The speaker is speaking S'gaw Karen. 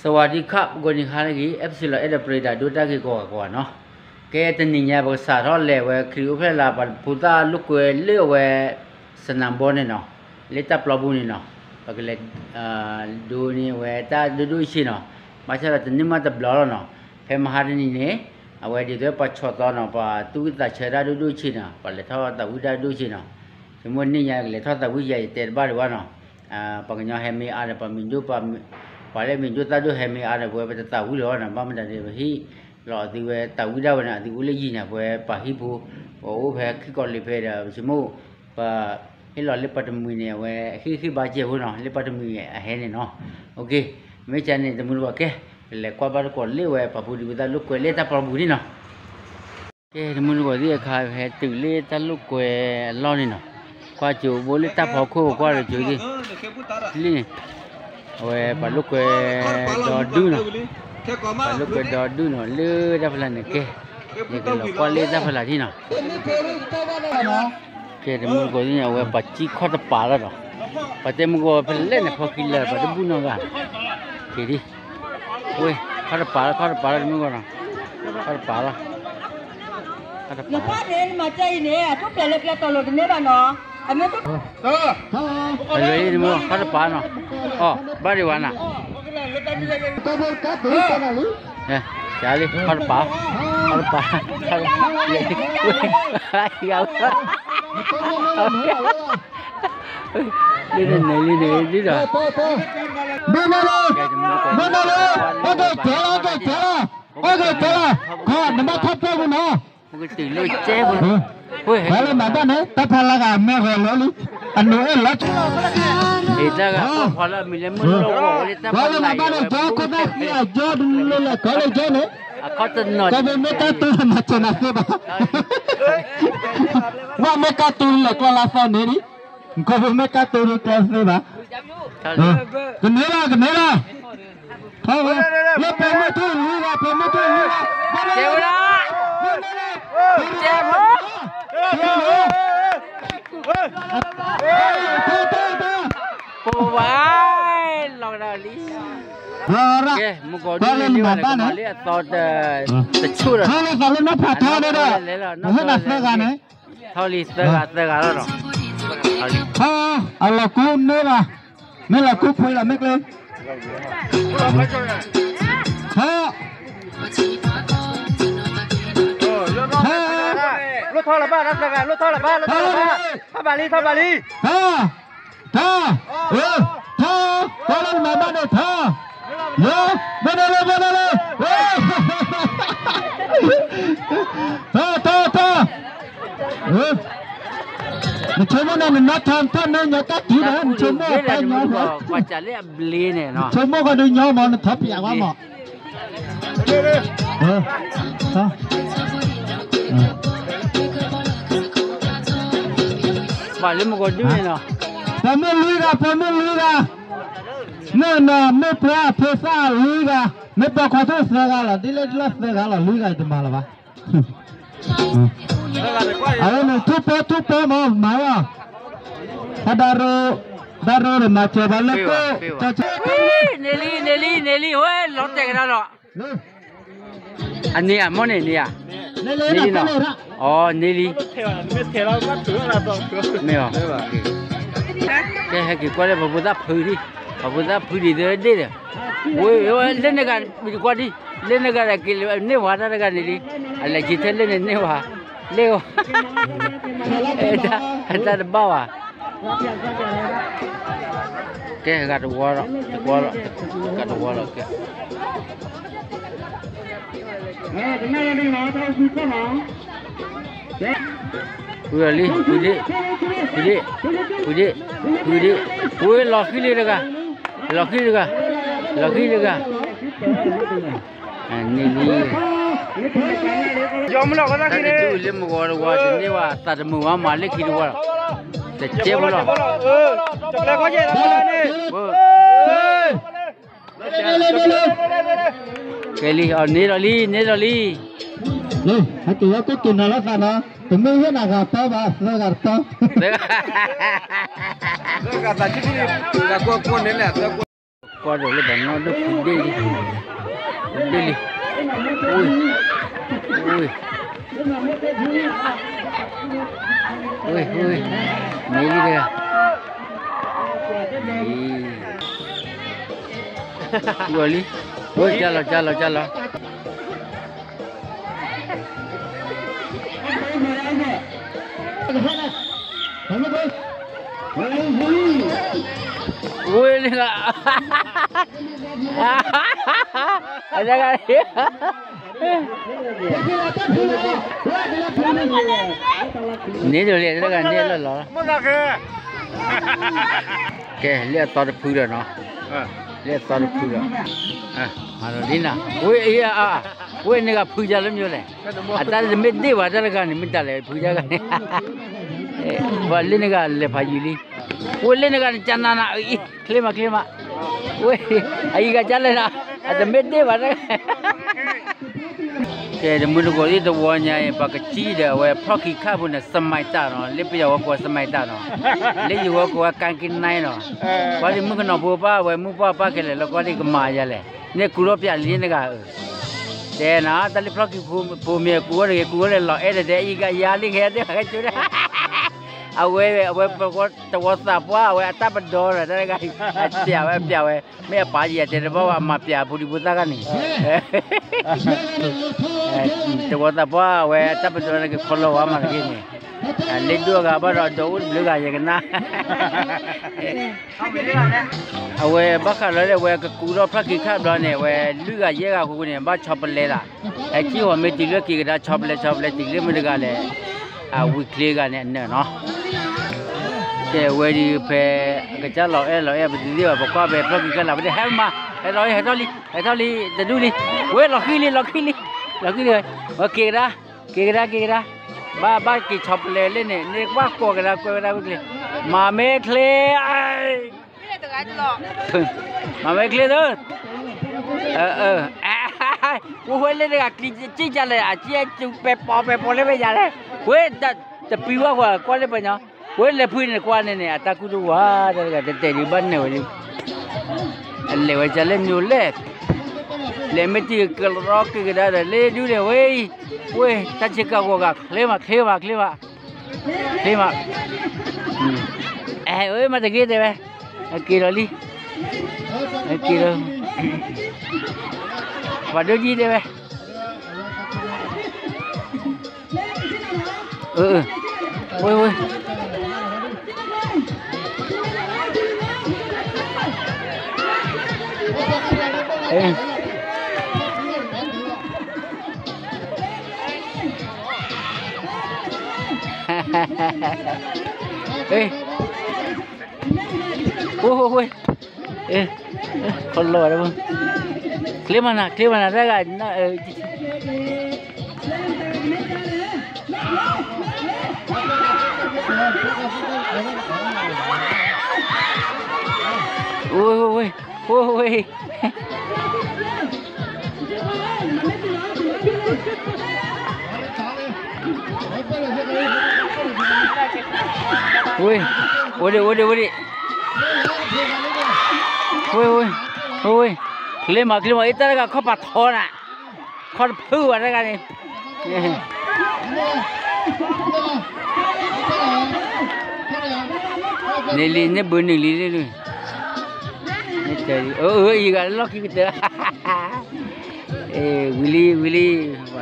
สวัสดีครับ ဂီၤနံၤဟါလၢအဂ့ၤ F C လီၤ အဲၣ်ဒိးပရံးတၢ်ဒိတၢ်ဂ့ၤကိးဂၤကိးဂၤနီၤ. ကဲတနံၤညါ ပကစးထီၣ်လဲၤဝဲ ခရံာ်အိၣ်ဖျဲၣ်လါ ပှၤဖိသၣ်လိာ်ကွဲလၢအဝဲ စနၣ်ဘီန့ၣ်နီၤ, လၢတၢ်ပျီပူၤန့ၣ်နီၤ, ပကလဲၤ ဒိးန့ၢ်ဝဲတၢ်ဒိၣ်ဒိၣ်ဆံးနီၤ, ဘၣ်ဆၣ်ဒီးတန့ၢ်မးတဘျီလီၤနီၤ. ဖဲမဟါတနံၤန့ၣ် အဝဲဒ်သိးပှၤဆီၣ်သီနီၤ ပှၤသူၣ်ဝံၣ်သးဆၢတၢ်ဒိၣ်ဒိၣ်ဆံးနီၤ ပှၤလဲၤထီၣ်သးဝံၣ်တၢ်ဒိၣ်ဆံးနီၤ. ဆိကမိၣ်န့ၢ်ညါကလဲၤထီၣ်သးဝံၣ်ယၤ ယတဲတဘၣ်ဒံးဘၣ်နီၤ. ပှၤကညီဟဲမ့ၢ်အါဒီး ပှၤမံၤဒိၣ် ပှၤလၢမံၤဒိၣ်သၣ်ဒိၣ်ဟဲမ့ၢ်အါဒီး ပဝဲပတသးဝံၣ်လီၤနီၤ. ဘၣ်မတၤဒ် ပဟ့ၣ်လီၤအသုဝဲသးဝံၣ်ဒၣ်ဝဲန့ၣ် အသုအိၣ်လၢယံၤန့ၣ် ပဝဲပှၤဟံၣ်ဖိ ပအိၣ်ဖဲခံကီၢ်လံၤဖဲဒီး ပဆိကမိၣ် ပဟ့ၣ်လီၤလၢပှၤတမှံၤန့ၣ် အဝဲဟ့ၣ်ဂံၢ်ဘါစဲးဖိနီၤ လၢပှၤတမှံၤအဟဲန့ၣ်နီၤ. မ့ၢ်ကန့ၣ် တမူတကိးကဲ ပလဲၤကွၢ်ဘၣ်တကိးလၢဝဲပှၤဖိဒံဖိသၣ်လိာ်ကွဲလၢတၢ်ပျီပူၤန့ၣ်နီၤ. ကဲ တမူတကိးသ့ၣ်အခါ ဟဲတုၤလၢတၢ်လိာ်ကွဲအလီၢ်န့ၣ်နီၤ. ကွၢ်ကၠိဘိလၢတၢ်ဖီခိၣ် ကွၢ်ဒီးကၠိသ့ၣ် လံန့ၣ် အဝဲပှၤလိာ်ကွဲဒီဒူၣ်နီၤ, ပှၤလိာ်ကွဲဒီဒူၣ်နီၤ လၢတၢ်ဖီလာ်န့ၣ်ကဲ, ယကလီၤကွၢ်လၢတၢ်ဖီလာ်ထံနီၤ. ကဲ တမူတကိးသ့ၣ်န့ၣ် အဝဲပှၤကံၣ်ခီၣ်တပၤလီၤဒီး ပှၤတဲမူကီၢ်ဖဲလဲၣ်န့ၣ် ဖီခံလၢာ် ပှၤတဘူၣ်နီတဂၤ, က့ၤဒံ, ဝဲ ခီၣ်တပၤလီၤ ခီၣ်တပၤလီၤ တမူကီၢ်နီၤ, ခီၣ်တပၤလီၤ, ခီၣ်တပၤလီၤ. အလွဲၢ်အံၤတမူ ခီၣ်တပၤနီၤ, အီၣ် ဘၣ်ဒံးဝဲနၤ, ကလံ ခီၣ်တပၤ, ခီၣ်တပၤ, ခီၣ်တပၤ, လံန့ၣ်န့ၣ်လံန့ၣ်လံဒီး, ဘၣ်မနုၤလဲၣ်, ဘၣ်မနုၤလဲၣ်, အိၣ်က့ၤတဲလီၤ အိၣ်က့ၤတဲလီၤ, အိၣ်က့ၤတဲလီၤ, ခီ နဘၣ်ထီၣ်ပျဲၢ်မနီၤ, ပှၤလၢမၤဘၣ်န့ၣ် တၢ်ဖးလၢဂၤမဲာ်ဂီၤလီၤလံ, အနိးအဲၣ်လီၤ, တၢ်ဂၤဖီလၢအမံၤလၢမုၢ်လီၢ်ဂီၤဝဲလၢတၢ်ဖီလာ်အံၤ ကီခိၣ်သၣ်သံအယီဒ်လဲၣ်လဲၣ်ကီလၢကီန့ၣ်, အခီတနီၤ ကီဘိမ့ၢ်ကါတူၢ်မၤစၢၤနၤသ့ဘၣ်, ဘၣ်မ့ၢ်ကါတူၢ်လဲၣ်ကျီလါသီန့ၣ်ဒံး, ကီဘိမ့ၢ်ကါတူၢ်ကျီသ့ဘၣ်, ကန့ၢ်လီၤ ကန့ၢ်လီၤ, လၢပှဲၤမုၢ်ထူၣ်လွံၢ်ဂၤ ပှဲၤမုၢ်ထူၣ်လွံၢ်ဂၤ, တဲဝဲဒၣ်, တဲဖိ ပဝါ လီၤကဒီးလံ, ကဲ မုၢ်ကီၢ်ဒ်န့ၣ် လၢအသီတဆူၣ်ဒီး, ထီလီၤသးလၢနီၢ်ဖးထီန့ၣ်ဒီး, ဟဲနၤသၢဂၤန့ၣ်, ထီလံသၢဂၤသၢဂၤလီၤဒီး, ထီလံ, အလီၤကူန့ၢ်ဘၣ်, မ့ၢ်လီၤကူဖှ့လီၤမ့ၢ်ကျဲ, ထီ, ထီ, လိၣ်ထီလၢၤဘၣ် သၢဂၤ လိၣ်ထီလၢၤဘၣ် လိၣ်ထီလၢၤဘၣ်, ထီဘၣ်လံ ထီဘၣ်လံ, ထီ ထီ, ထီလၢနမၤဘၣ်န့ၣ် ထီ, ယ, ဘၣ်ဒၣ်လၢ ဘၣ်ဒၣ်လၢ, ထီ ထီ ထီ, နဆိကမိၣ်န့ၣ် နနီၢ်ထီၣ်ထီၣ်န့ၣ် ညီတၢ်ထံၣ်ဒီး နဆိကမိၣ်တၢ်ညီမး, နဆိကမိၣ်ကီးဒုးညီမး နထီၣ်ပျးဝဲမး ပှၤလၢမုၢ်ကီၢ်ဒုန့ၣ်လီၤ, ပှၤမုၢ်လွံၢ်ဂၤ ပှၤမုၢ်လွံၢ်ဂၤ, မ့ၢ်နီၢ်မ့ၢ်ပှၤဖိသၣ်လွံၢ်ဂၤ, မ့ၢ်ပိာ်ခွါထီၣ်သၢဂၤလီၤ, ဒ်လဲၣ်ဒ်လဲၣ်သၢဂၤလီၤ, လွံၢ်ဂၤတမၤလၢၤဘၣ်, အဝဲန့ၣ် ထူၣ်ပၢထူၣ်ပၢမး မၤဝဲလီၤ, ဖဲဒၣ်ရိ, ဒၣ်ရိဒီးမၤစၢၤဘၣ်လၢကိၣ်, န့ၢ်လံ န့ၢ်လံ န့ၢ်လံ ဝဲလီၤတဲာ်ကဒါလီၤ အန့ၢ်ဧါ မ့ၢ်န့ၢ် န့ၢ်ဧါ, န့ၢ်လံနီၤ, အီ န့ၢ်လံ, မ့ၢ်ဧါ, ကဲ ဟဲက့ၤကွၢ်လၢပှၤဖိသၣ်ဖုဒံး, ပှၤဖိသၣ်ဖုဒံးသဒ့ၣ်ဒီး, ဝဲ လၢနဂၤကွၢ်ဒံး, လၢနဂၤဒီးက့ၤလၢန့ၢ်ဝဲတၢ်တဂၤန့ၣ်လံ, အလဲၤက့ၤထဲလၢန့ၣ်န့ၢ်ဝဲ, လၢ, တၢ်တဘၣ်ဘၣ် ကဲ ဂၤတဝီလီၤ, တဝီလီၤ, ဂၤတဝီလီၤ, ကဲ, ဝံၤလံ, ဝံၤဒ့, ဝံၤဒ့, ဝံၤဒ့, ဝံၤဒ့, ဝံၤလီၤဃံလံတဂၤ, လီၤဃံတဂၤ, လီၤဃံတဂၤ န့ၣ်လံ, တၢ်တဒူၣ်လၢမုၢ်ဂီၤတဝီ တန့ၢ်ဝဲ သးတမုာ်ဝဲမးလၢခံတဝီလီၤ, တကဲဖိလီၤ, ကဲလံ, အန့ၢ်လီၤလံ, န့ၢ်လီၤလံ, ဟဲက့ၤဝဲကိးက့ၤနၤလီၤသးနီၤ, တမ့ၢ်ဝဲနၤဂၤတီဘၣ် သၢဂၤတတီ, သၢဂၤသးဆံ, သၢဂၤကိးကိးန့ၣ်လဲၣ်, သၢကိး ကွၢ်ဒီးလၢဘၣ်နီဒိၣ်ဖုဒ့လံ, ဒ့လံ, ဝ့ၢ်, ဝ့ၢ်, ဝ့ၢ်, မ့ၢ်လံတဂၤ, အံၤ, လီၤလံ, ဝ့ၢ် ကၢ်လီၤ ကၢ်လီၤ ကၢ်လီၤ. ဝ့ၢ်န့ၣ်ဂ့ၤ, အတဂၤ, န့ၣ်ဒိးလံ အတဂၤန့ၣ်လီၤလီၤ, ကဲ လၢအသီတဖုဒီးနီၤ, လၢအသီတဖုဒီး, မၤဒီးလံနၤ, ဝ့ၢ်အံၤ, ဝ့ၢ်န့ၣ်ဂ့ၤဖုယၤလၢမ့ၢ်လဲၣ်, အတၢ်တမ့ၢ်ဒ့ၣ်ဘၣ်တၢ်တဂၤန့ၣ် မ့ၢ်တၢ်လဲၣ်ဖုယၤဂၤန့ၣ်, ပှၤလၢန့ၣ်ဂ့ၤလဲၤဖးယံၤလံ, ဝ့ၢ်လၢန့ၣ်ဂ့ၤန့ၣ် ကနၤနၤအံၤ, ချ့မး ချ့မး, ဝ့ၢ်, အအံၤဂၤကလဲၣ်နၤ, အတမ့ၢ်ဒ့ၣ်ဘၣ်တၢ် ကဲ တမုၢ်တကိးသ့ၣ်တဝီညါအံၤ ပှၤကစံၣ်ဒီးအဝဲဖျီၣ်ခံခၣ်ဖိန့ၣ် စမံးတၢ်နီၤ, လၢပယီၤဝဲကိးဝဲစမံးတၢ်နီၤ, လၢယိၤဝဲကိးဝဲကၣ်က့ၤနါနီၤ, ကွၢ်ဒံးမုၣ်ကနီၤဖိပၢ်ဝဲမုၣ်ပှၢ်ပၢ်ခဲလၢာ်လၢကွၢ်ဒံးကမၤယၤလဲၣ်, န့ၣ်ကူလီၤပျးလံန့ၣ်ဂၤဧၢ, တဲနၤ တၢ်လၢဖျီၣ်ခံဖိမ့ၢ်ကူဝဲတဂ့ၤ ကူဝဲလဲၤလီၤအဲၣ်ဒိးတဲ အံၤဂၤယၤလံခဲတဲ ဟဲကၠိဒၣ်, အဝဲ အဝဲ တဝီသးပှၢ် အဝဲအတၢ်ပဒီဒီး တၢ်တဂၤအံၤ အပျးဝဲ အပျးဝဲ, မ့ၢ်အပၢ်ယံၤတဲတဘၣ်ဝဲ အမၤပျးဖိဒံဖိသၣ်ဂၤန့ၣ်, တဝီသးပှၢ် အဝဲအတၢ်ပဒီန့ၣ် ကခီလီၤဝဲမးတဂ့ၤန့ၣ်, လၢဒိၣ်အဂၤဘၣ်ဒီး ဒီးအိၣ်တဘျုးဂၤယကနၣ် အဝဲဘၣ်ဃးလီၤလၢအဝဲကကူထီၣ်ဖျီၣ်ခံခၣ်ဘျီန့ၣ် အဝဲလွံၢ်ဂၤယဲၢ်ဂၤဃိန့ၣ် ဘၣ်ဆီပလဲလီၤ, ဟဲကံၣ်ဟီၣ်မ့ၢ်တုၤလၢက့ၤကဒါဆီပလဲ ဆီပလဲတုၤလၢမုၢ်တဂၤလဲၣ်, အဝံၤချ့ဂၤန့ၣ်အနၢၤနီၤ, ကဲဝဲဒ်ဖဲ အကစၢ်လီၤအဲၣ်လီၤအဲၣ်ပတသ့ဘၣ် ပကွၢ်ဖဲဖျီၣ်ခံခၣ်လၢ်ပဒ့ၣ် ဟဲမး ဟဲထီၣ်လံ ဟဲထီၣ်လံ ဟဲထီၣ်လံ တဒူၣ်လံ, ဝဲလီၤဃံလံ လီၤဃံလံ လီၤဃံလံ, ဝဲက့ၤကဒါ က့ၤကဒါ က့ၤကဒါ, ဘၣ်ဘၣ်က့ၤဆီပလဲလၢန့ၣ် န့ၣ်ကွၢ်ကိးကဒါ ကွဲကဒါဝဲကျဲ, မၤမ့ၢ်ချ့, မၤမ့ၢ်ချ့သၢ, ဝဲလၢတဂၤကျံစံၣ်ကလဲၣ် အစံၣ်ပဲပိာ်ပဲပိာ်လၢဝဲယၤလဲၣ်, ဝဲတပံၤဝဲကွၢ်ကွၢ်လၢပညီ, ဝဲလဲၤဖုန့ၣ်ကွၢ်န့ၣ်န့ၣ် အတၢ်ကူတဝါ တၢ်တဂၤတတဲာ်ဒံးဘၣ်နဲၣ်ဝဲလံ အလဲၤဝဲကလဲၣ်မ့ၢ်လဲၣ်, လဲၤမ့ၢ်တံၢ်ကလီက့ၤကဒါဒီး လၢဒုးလဲၤဝဲအံၤ, ဝဲ တၢ်ဆ့ကၤဂီၤဂၤ ချ့မး ချ့မး ချ့မး, ချ့မး, အဲ ဝဲမၤတဂ့ၤတဲဝဲ, အက့ၤလီၤလံ, အက့ၤလီၤ, ပှၤဒိၣ်ဒံတဲဝဲ ဝဲ ဝဲ ဝဲ ဝဲ ခီလီၤဝဲ, ချ့မးနၤ ချ့မးနၤ တၢ်ဂၤ, ဝဲ ဝဲ ဝဲ ဝဲ ဝဲ အိၣ်ဒံး အိၣ်ဒံး အိၣ်ဒံး, ဝဲ ဝဲ ဝဲ ချ့မး ချ့မး အတၢ်တဂၤခီၣ်ပာ်ထီနၤ, ခီၣ်တဖုဘၣ်တဂၤန့ၣ် န့ၣ်လံ န့ၣ်ဘုးနုာ်လံလံ, အၢ အၢ အံၤဂၤလၢလီၢ်ခံကတၢၢ်, ဝံၤလံ ဝံၤလံ, ဝဲ